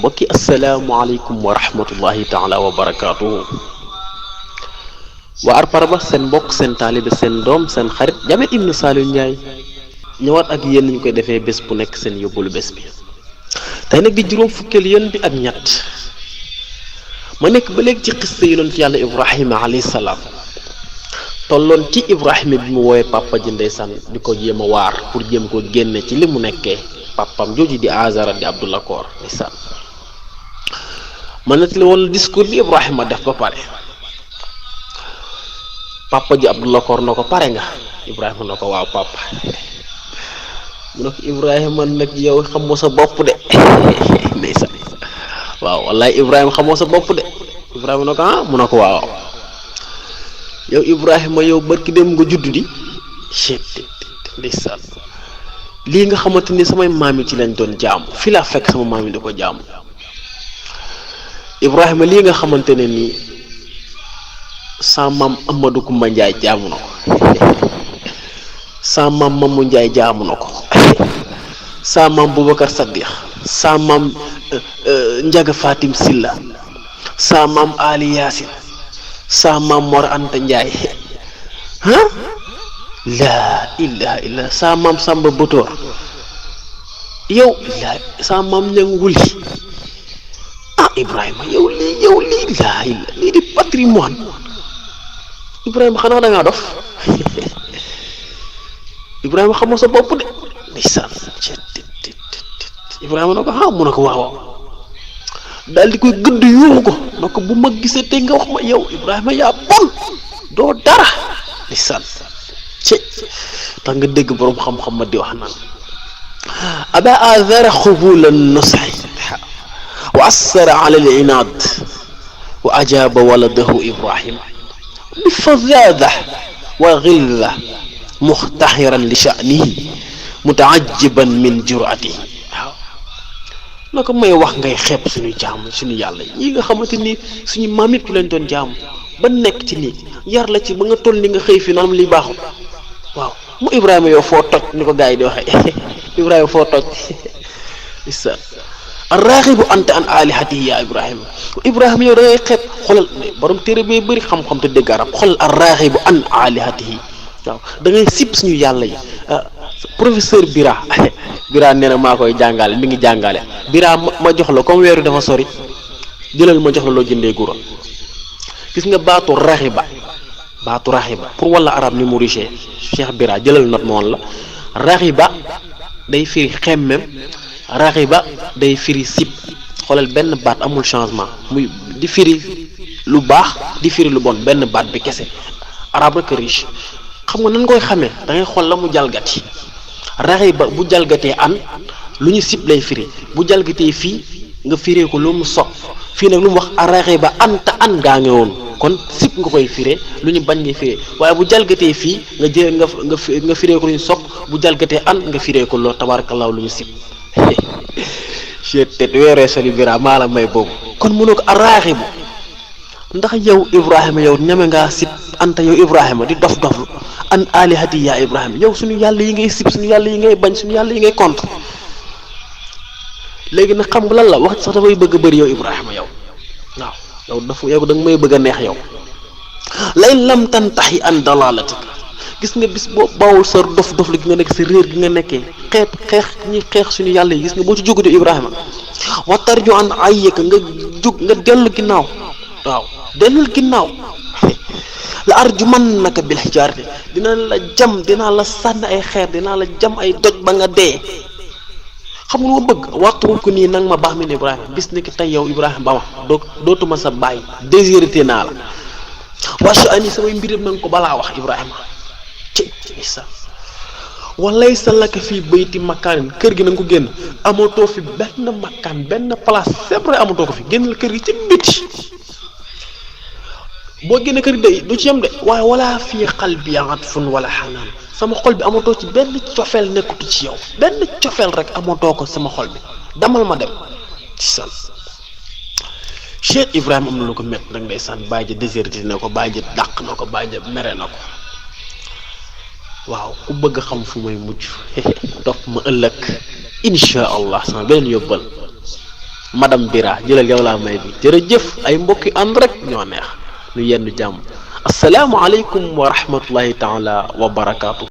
mbokki asalaamaaleykum wa rahmatullahi taala wa barakaatuhu. waa Arparba seen mbokk seen taalibe seen doom seen xarit Jamet Ibn Saliou Ndiaye ñëwaat ak yéen ñu koy defee bés bu nekk seen yóbbalu bés bi tey nag di juróom fukkeel yoon bi ak ñett ma nekk ba léegi ci xista yonent yàlla Ibrahima alayhi salaam tolloon ci Ibrahima bi mu woowee papa ji ndeysaan di ko jéem a waar pour jéem ko génne ci li mu nekkee papam jooju di Azara di Abdullah Koor ndeysaan ma nettali woon discours bi Ibrahima def ba pare papa ji Abdullah Koor na ko pare nga Ibrahima na ko waaw papa mu ne ko Ibrahima nag yow xamoo sa bopp de ndeysaan waaw wallaay Ibrahima xamoo sa bopp de Ibrahima na ko ah mu ne ko waaw yow Ibrahima yow barki dem nga juddu di ndeysaan lii nga xamante ni samay maam yi ci lañ doon jaamu fi laa fekk sama maam yi di ko jaamu Ibrahima lii nga xamante ne nii sa maam Amadou Koumba Ndiaye jaamu na ko sa maam Mamou Ndiaye jaamu na ko sa maam Boubacar Saddiq sa maam Ndiaga Fatim Silla sa maam Ali Yaasin sa maam Mor Anta Ndiaye ah laa ilaha illa sa maam Samba Botor yow laa sa maam Ñang Wuli ah Ibrahima yow lii laa illa lii di patrimoine Ibrahima xanaa da ngaa dof Ibrahima xamoo sa bopp de ndeysaan Ibrahima na ko ah mu ne ko waaw daal di koy gëdd yuuxu ko na ko bu ma gisee te nga wax ma yow Ibrahima yaa bon doo dara ndeysaan ci tax nga dégg boroom xam-xam ma di wax naan aba azara xubula nusahi wa assara ala al inaad wa ajaba waladahu Ibrahima bi fazada wa ghilza muxtaxiran li sha'nihi mutaajiban min jur'atihi waaw naka may wax ngay xeeb suñu jaam suñu yàlla yi nga xamante ni suñu maam yëpp lañ doon jaam ba nekk ci nii yar la ci ba nga toll ni nga xëy fi naan li baaxul waaw mu Ibrahima yow foo toj ni ko gars yi di waxee Ibrahima foo toj isa arraxibu anta an alihati ya Ibrahima yow da ngay xeeb xoolal borom téere bee bëri xam-xam te dégg arab xoolal arraxibu an alihatihi waaw da ngay sib suñu yàlla yi professeur Bira nee na maa koy jàngale mi ngi jàngale Bira ma jox la comme weeru dafa sori jëlal ma jox la loo jëndee gura gis nga baatu raxiba pour wala arab ni mu riche Cheikh Bira jëlal not moon la raxiba day firi xemmem raxiba day firi sib xoolal benn baat amul changement muy di firi lu baax di firi lu bon benn baat bi kese arab rek riche xam nga nan koy xamee da ngay xool la mu jalgati raxiba bu jalgatee an lu ñu sib lay firi bu jalgatee fii nga firee ko lu mu sopp fii nag lu mu wax a raxiba anta an gaa nge woon kon sib nga koy firee lu ñu bañ ngay firee waaye bu jalgatee fii nga jël nga firee ko lu ñu sopp bu jalgatee an nga firee ko loolu tabarakallah lu ñu sib tet weeree soli Bira maa la may boobu kon mënoo ko a raxibu ndax yow Ibrahima yow ñeme ngaa sib anta yow Ibrahima di dof doflu an alihati ya Ibrahima yow suñu yàlla yi ngay sib suñu yàlla yi ngay bañ suñu yàlla yi ngay contre léegi nag xam nga lan la wax sax dafay bëgg a bëri yow Ibrahima yow waaw yow dafa yow da nga may bëgg a neex yow lay lam tantaxi an dalalatika gis nga bis boo bawul sa dof dof la gi nga nekk sa réer gi nga nekkee xeex suñu yàlla yi gis nga boo ci jógu de Ibrahima waxtar ju an ayyeka nga jóg nga dellu ginnaaw waaw dellul ginnaaw la arjumannaka bil hijaarati dinaa la sànni ay xeer dinaa la jam ay doj ba nga dee xam nga lu ma bëgg waxtu ko nii nag ma baax mi ne Ibrahima bis ni ki tey yow Ibrahima ba ma dootuma sa bàyyi déshérité naa la wacha ani samay mbiram na nga ko balaa wax Ibrahima ci isa walay sa laka fii bayti makaanin kër gi na nga ko génn amatoo fi benn makkaan benn place c'est vrai amatoo ko fi génnal kër gi ci biti boo génne kër gi du ci yem de waaye wala fii qalbi atfun wala xanaan sama xol bi amatoo ci benn cofeel nekkutu ci yow benn cofeel rek amatoo ko sama xol bi damal ma dem ci san Cheikh Ibrahima am na lu ko métti nag ndeysaan bàyyi ja déserté na ko bàyyi ja dàq na ko bàyyi ja mere na ko waaw ku bëgg xam fu may mujj topp ma ëllëg insha allah sama beneen yóbbal madame Bira jëlal yow laa may bi jërëjëf ay mbokki ànd rek ñoo neex ñu yenn jàmm assalaamu aleykum wa rahmatullahi taala wa barakaatu